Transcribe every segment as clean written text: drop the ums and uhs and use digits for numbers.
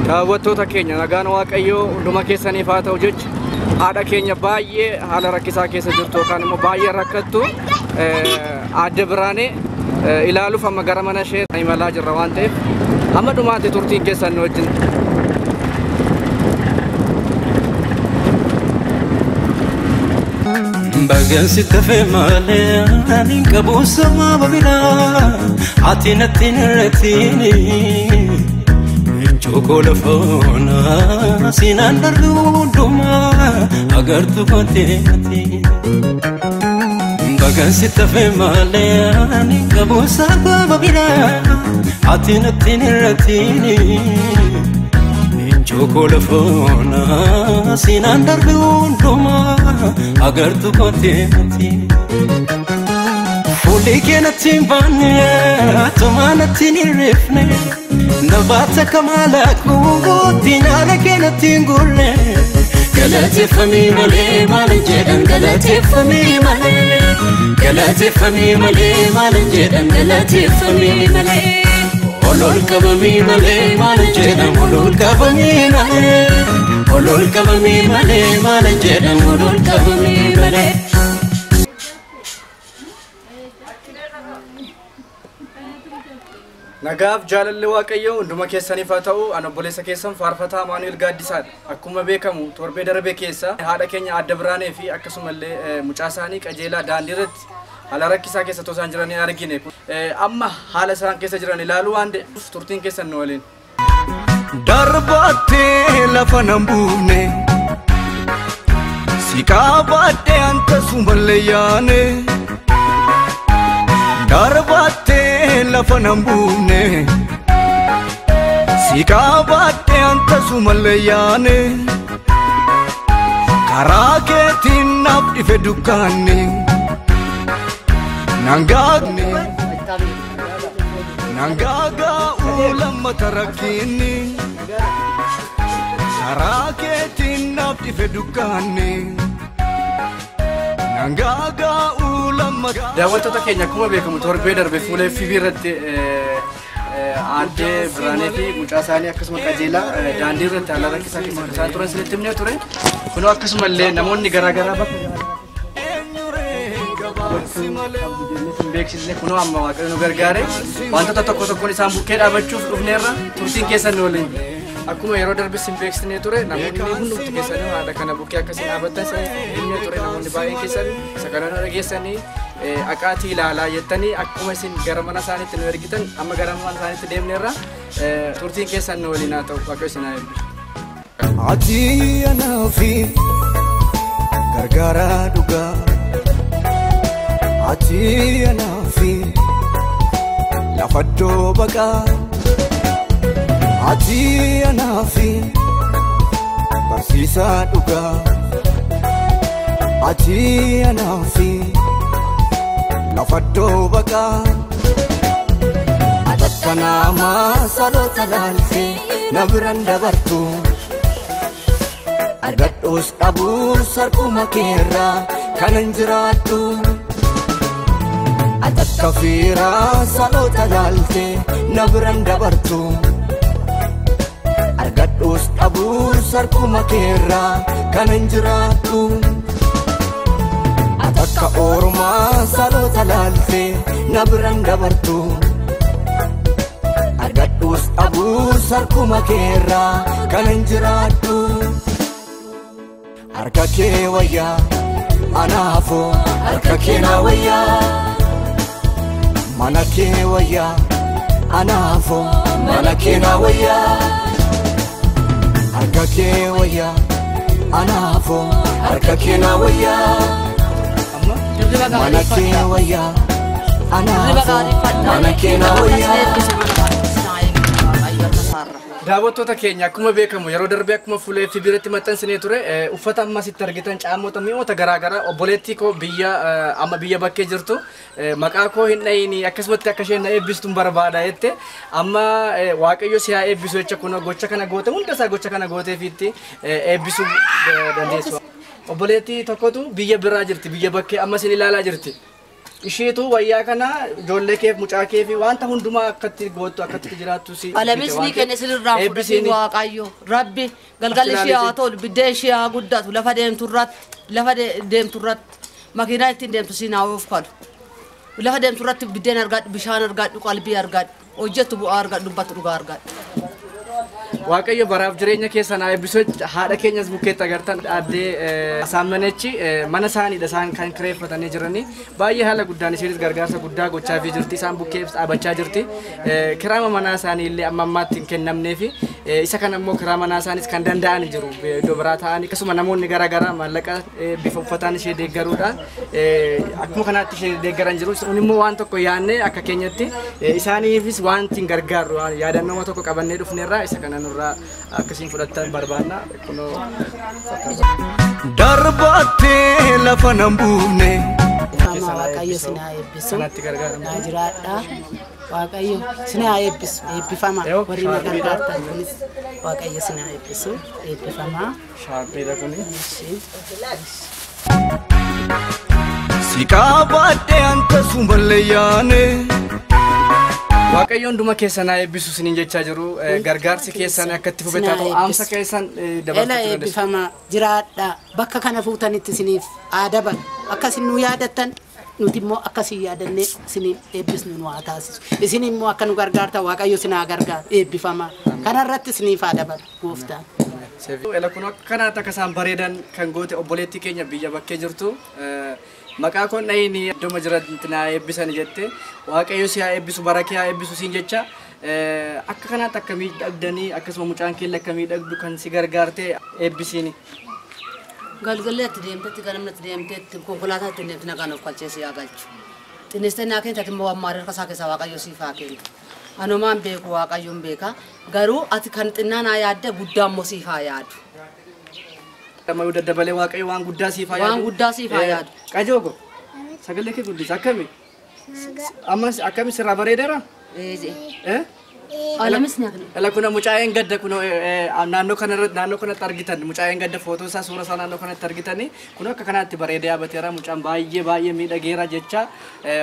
Daawwattoota keenya nagaan Waaqayyoo hunduma keessaniif haa ta'u jecha haadha keenya baay'ee haala rakkisaa keessa jirtu yookaan immoo baay'ee rakkattu Aadde Biraanee ilaaluuf amma gara mana ishee imalaa jirra waan ta'eef hamma dhumaatti turtiin keessan nu wajjin. Bagan si tafe malee ani qabu sababa biraa ati natti irratini Chokola foona sinaan darbu hundumaa agartu koteeti. Bagan si tafe malee ani qabu sababa biraa ati natti irratini Chokola foona sinaan darbu hundumaa agartu koteeti. Fuulli kee natti hin baanne atumaa natti hin hirrifne Nabaata kamaala kuuti nyaara kee natti hin guurre. Galateeffamii malee maal jedhan galateeffamii malee Galateeffamii malee maal jedhan galateeffamii malee Ol ol qabamii malee maal jedhan ol ol qabamii malee Ol ol qabamii malee maal jedhan ol ol qabamii malee. Nagaaf jaalalli Waaqayyoo hunduma keessaniif haa ta'u. Ani obboleessa keessan Faarfataa Amaanu'el Gaaddisaadha. Akkuma beekamu torbee darbe keessa haadha keenya Aadde Biraanee fi akkasumallee mucaa isaanii Qajeelaa daandii irratti haala rakkisaa keessa otoo isaan jiranii argine. Amma haala isaan keessa jiran ilaaluu waan ta'eef turtiin keessan nu waliin. Darbaattee lafa nan buufne si qabaadhee akkasumallee yaane. Darbaattee lafa nan buufne si qabaadhee akkasumallee yaane. Karaa keetiin naaf dhife dukkaanni nangaaqne nangaagaa'uu lammata rakkinni. Karaa keetiin naaf dhife dukkaanni nangaagaa'uu lammata. Daawwattoota keenya akkuma beekamu torbee darbe fuula FB irratti Aadde Biraanee fi mucaa isaanii akkasuma Qajeelaa daandii irratti haala rakkisaa keessa isaan turan isinitti himnee ture. Kunoo akkasumallee namoonni garaagaraa bakka garaagaraa beeksisne kunoo amma Waaqayyo nu gargaare wantoota tokko tokkoon isaan bukkee dhaabachuuf dhufneerra turtiin keessan nu waliin. Akkuma yeroo darbe isin beeksisnee ture namoonni hundumti keessanii haadha kana bukkee akkasiin dhaabbattan isin himnee ture namoonni baay'een keessan isa kana nu dhageessanii aqaatii ilaalaa jettanii akkuma isin gara mana isaaniitti nu ergitan amma gara mana isaaniitti deemneerra turtiin keessan nu waliin haa ta'u Waaqayyo isin haa eebbisu. Ati anaafi gargaara dhugaa Ati anaafi lafa iddoo baqaa Ati anaafi barsiisaa dhugaa Ati anaafi lafa iddoo baqaa Akka namaa saloota laaltee na biraan dabartu Argadhuus dhabuus harkuma keerraa kanan jiraadhu. Akka fiiraa saloota laaltee na biraan dabartu Argadhuus dhabuus harkuma keerraa kanan jiraadhu. Akka ormaa saloota laaltee na biraan dabartu Argadhuus dhabuus harkuma keerraa kanan jiraadhu. Harka kee wayyaa anaafoo harka kee naa wayyaa Mana kee wayyaa anaafoo mana kee naa wayyaa Harka kee wayyaa anaafoo harka kee naa wayyaa Mana kee wayyaa anaafoo mana kee naa wayyaa. Daawwattoota keenya akkuma beekamu yeroo darbe akkuma fuula FB irratti maxxansinee ture uffata amma asitti argitan caamota mi'oota garaagaraa obboleettii koo biyya amma biyya bakkee jirtu maqaa koo hin dhayini akkasumatti akka isheen na eebbistu hin barbaada jette amma Waaqayyo si haa eebbisu jecha kun gocha kana goote hunda isaa gocha kana gooteefiitti eebbisuu dandeessu. Obboleettii tokkotu biyya biraa jirti biyya bakkee amma isin ilaalaa jirti. Isheetu wayyaa kana ijoollee keef mucaa kee fi wanta hundumaa akkatti goottu akkatti jiraattu si. Alamis ni kenne sirraa fudhatiin Waaqayyo Rabbi galgalli ishee haa tolu biddeen ishee haa guddatu lafa deemtu irratti makiinaa ittiin deemtu siin haa oof kalu. Lafa deemtu irratti biddeen argadhu bishaan argadhu qalbii argadhu hojjettu bu'aa argadhu dubbattu dhugaa argadhu. Waaqayyo baraaf jireenya keessan haa eebbisu. Haadha keenyas bukkeetti agartan addee Asaammanechi mana isaaniidha isaan kan kireeffatanii jiranii baay'ee haala guddaan isheenis gargaarsa guddaa gochaafii jirti isaan bukkee dhaabachaa jirti. Kiraama manaa isaanii illee amma ammaatti hin kennamneefi isa kana immoo kiraa manaa isaanis kan danda'an jiru iddoo biraa ta'anii akkasuma namoonni garaagaraa maallaqa bifa uffataan ishee deeggaruudhaan akkuma kanaatti ishee deeggaran jiru. Kun immoo waan tokko yaadnee akka keenyatti isaaniifis waan ittiin gargaarru yaadannoo tokko qabannee dhufneerraa isa kana nurraa akkasiin fudhattan barbaanna. Kunoo Darbaattee lafa nan buufne. Waaqayyo sin haa eebbisu. Kanatti gargaaramtu. Naa jiraadha. Waaqayyo sin haa eebbisu. Eebbifama. Warri na gargaartan kunis Waaqayyo sin haa eebbisu. Eebbifama. Shaarbiidha kuni. Si qabaadhee anta sumallee yaane. Waaqayyo hunduma keessan haa eebbisu isiniin jechaa jiru. Gargaarsi keessan akka itti fufee taatu dhaamsa keessan dabarfachuu Ela dandeessu. eebbifama jiraadha. Bakka kana fuutanitti isiniif haa dabalu. Akka isin nu yaadattan nuti immoo akkasii yaadannee isiniin eebbisnu nu haa taasisu. Isin immoo akka nu gargaartan Waaqayyo isin haa gargaaru. Eebbifama. Kanarratti isiniif haa dabalu gooftaan. Ela kun akka kanaatti akka isaan bareedan kan goote obboleettii keenya biyya bakkee jirtu. Maqaa koon dhahiin iddoo jiranitti naa eebbisan jette Waaqayyo si haa eebbisu bara kee haa eebbisu siin jecha akka kanaatti akka miidhagdanii akkasuma mucaan keenya akka miidhagdu kan si gargaarte eebbisiini. Galgalli itti deemtetti ganamni itti deemtetti konkolaataa ittiin deemte nagaan of qalchee si haa galchu. Xinnistee naa kennitu ati immoo waan maarii harka isaa keessaa Waaqayyo siif haa kennu. Anumaan beeku Waaqayyoon beeka. Garuu ati kan xinnaa naa yaadde guddaa immoo siif haa yaadu. Ammayyuu daddabalee Waaqayyo waan guddaa siif haa yaadu. Waan guddaa siif haa yaadu. Qajoogo sagalee kee guddisa akkami? Ammas akkami sirraa bareedeera? Alamis ni kennu. Ela kuna mucaa'een gadda kun naannoo kanarratti naannoo kanatti argitan mucaa'een gadda footoo isaa suura isaa naannoo kanatti argitanii kun akka kanaatti bareedee yaabateera mucaan baay'ee baay'ee miidhageera jecha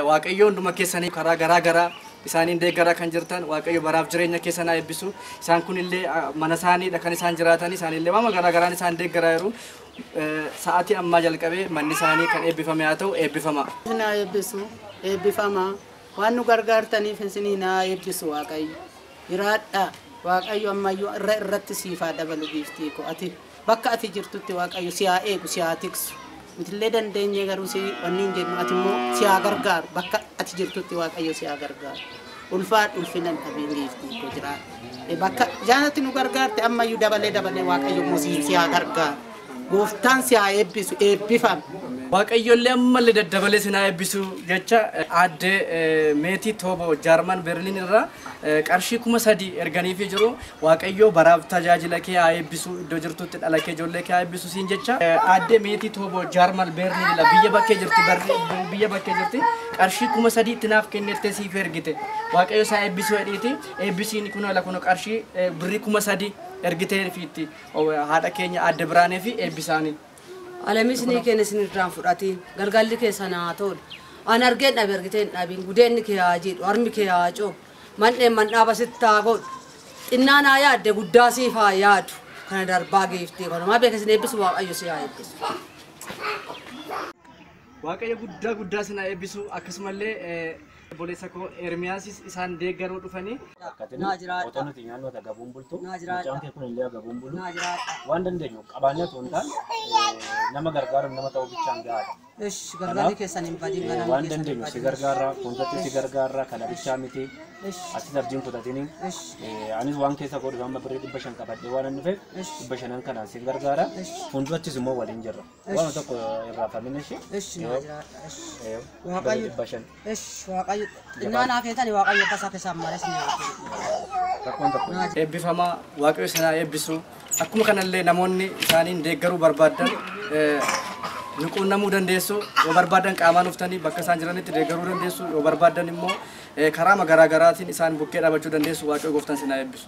Waaqayyo hunduma keessanii karaa garaa garaa isaaniin deeggaraa kan jirtan Waaqayyo baraaf jireenya keessan haa eebbisu. Isaan kunillee mana isaaniidha kan isaan jiraatan isaanillee waan garaa garaan isaan deeggaraa jiru. Sa'aatii ammaa jalqabee manni isaanii kan eebbifame haa ta'u eebbifama. Isin haa eebbisu. Eebbifama. Waan nu gargaartaniif isiniin haa eebbisu Waaqayyo. Jiraadha. Waaqayyo ammayyuu irra irratti siif haa dabalu giiftii koo. Ati bakka ati jirtutti Waaqayyo si haa eegu si haa tiksu. Nutillee dandeenyee garuu si wanni hin jennu ati immoo si haa gargaaru. Bakka ati jirtutti Waaqayyo si haa gargaaru. Ulfaadhu ulfinan dhabiin giiftii koo jiraadha. Bakka jaanatti nu gargaarte ammayyuu dabalee dabalee Waaqayyo immoo si haa gargaaru. Gooftaan si haa eebbisu eebbifame. Waaqayyoollee ammallee daddabalee si haa eebbisu jecha addee Meetii Tooboo Jaarman Berliin irraa qarshii 3000 erganiifii jiru. Waaqayyo baraaf tajaajila kee haa eebbisu iddoo jirtutti dhala kee ijoollee kee haa eebbisu siin jecha addee Meetii Tooboo Jaarman Berliin irraa biyya bakkee jirti biyya bakkee jirti qarshii 3000 itti naaf kennettee siif ergite. Waaqayyo isaa eebbisuu hedhiiti eebbisiin kun ala kun qarshii birrii 3000 ergitee fiitti haadha keenya aadde Biraanee fi eebbisaanii. Alamis ni kenne isin irraan fudhatiin galgalli keessan haa tolu. An argeen dhabe argiteen dhabiin gudeenni kee haa jiidhu harmi kee haa coobu mandheen mandhaaba sitti haa godhu xinnaa naa yaadde guddaa siif haa yaadu kana darbaa geeftee kanumaa beeka isin eebbisu Waaqayyo si haa eebbisu. Waaqayyo guddaa guddaa sin haa eebbisu akkasumallee obboleessa koo Ermiyaasis isaan deeggaruu dhufanii. Naa jiraadha. Otoo nuti nyaannu ati agabuun bultu. Naa jiraadha. Mucaan kee kun illee agabuun bulu. Naa jiraadha. Waan dandeenyu qabaannee otoo hin taane nama gargaaruuf nama ta'uu bichaan gahaadha. Ish galgalli keessan hin badin ganamni Waan keessan hin dandeenyu si badin. gargaarra, fuuldratti si gargaarra, kana bichaa miti. Ish. Atis abdiin kutatini. Ish. Anis waan keessa koo dhufe amma birrii 500 qabadhee waan hin dhufeef 500 kanaan si gargaara. Fuuldurattis immoo waliin jirra. Waan tokko irraa famin ishee. Ish naa jiraadha. Ish. Birrii 500. Ish Waaqayyo xinnaa naa keessan Waaqayyo akka isaa keessaan malee si haa kennu. Rakkoon tokko. Eebbifamaa Waaqayyo isin haa eebbisu. Akkuma kanallee namoonni isaaniin deeggaruu barbaadan nu quunnamuu dandeessu. Yoo barbaadan qaamaan dhuftanii bakka isaan jiranitti deeggaruu dandeessu. Yoo barbaadan immoo karaa garaa garaatiin isaan bukkee dhaabachuu dandeessu. Waaqayyo gooftaan isin haa eebbisu.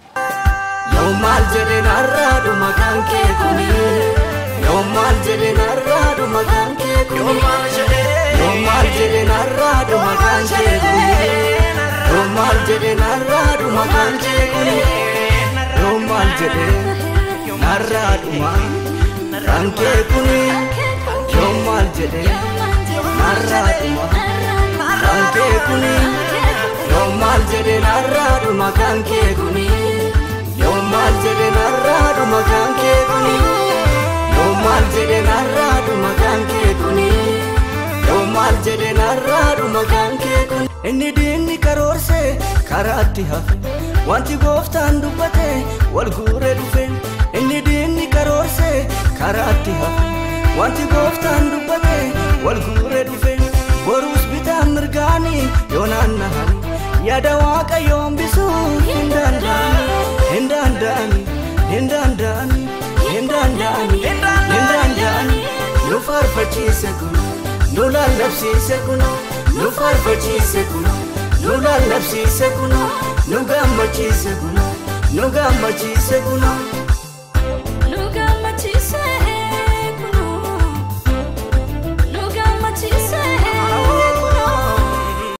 Yoo maal jedheen har'aadhu maqaan kee kuni. Yoo maal jedhe narraa dhuma kan kee kuni. Yoo maal jedhe narraa dhuma kan kee kuni. Yoo maal jedhe narraa dhuma kan kee kuni. Yoo maal jedhe narraa dhuma kan kee kuni. Yoo maal jedhe narraa dhuma kan kee kuni. Yoo maal jedhe narraa dhuma kan kee kuni. Yoo maal jedhe narraa dhuma kan kee kuni. Yoo maal jedhe narraa dhuma kan kee kuni. Yoo maal jedhe narraa dhuma kan kee kuni. Inni diinni karoorse karaatti hafe, wanti gooftaan dubbate wal guuree dhufe. Inni diinni karoorse karaatti hafe, wanti gooftaan dubbate wal guuree dhufe. Boruus bitaan mirgaanii yoo naanna'ani, yaada Waaqayyoo hambisuu hin danda'ani, hin danda'ani, hin danda'ani, hin danda'ani, hin danda'ani. Nu faarfachiise kun, nu lallabsiise kun, nu faarfachiise kun, nu lallabsiise kun, nu gammachiise kun, nu gammachiise kun.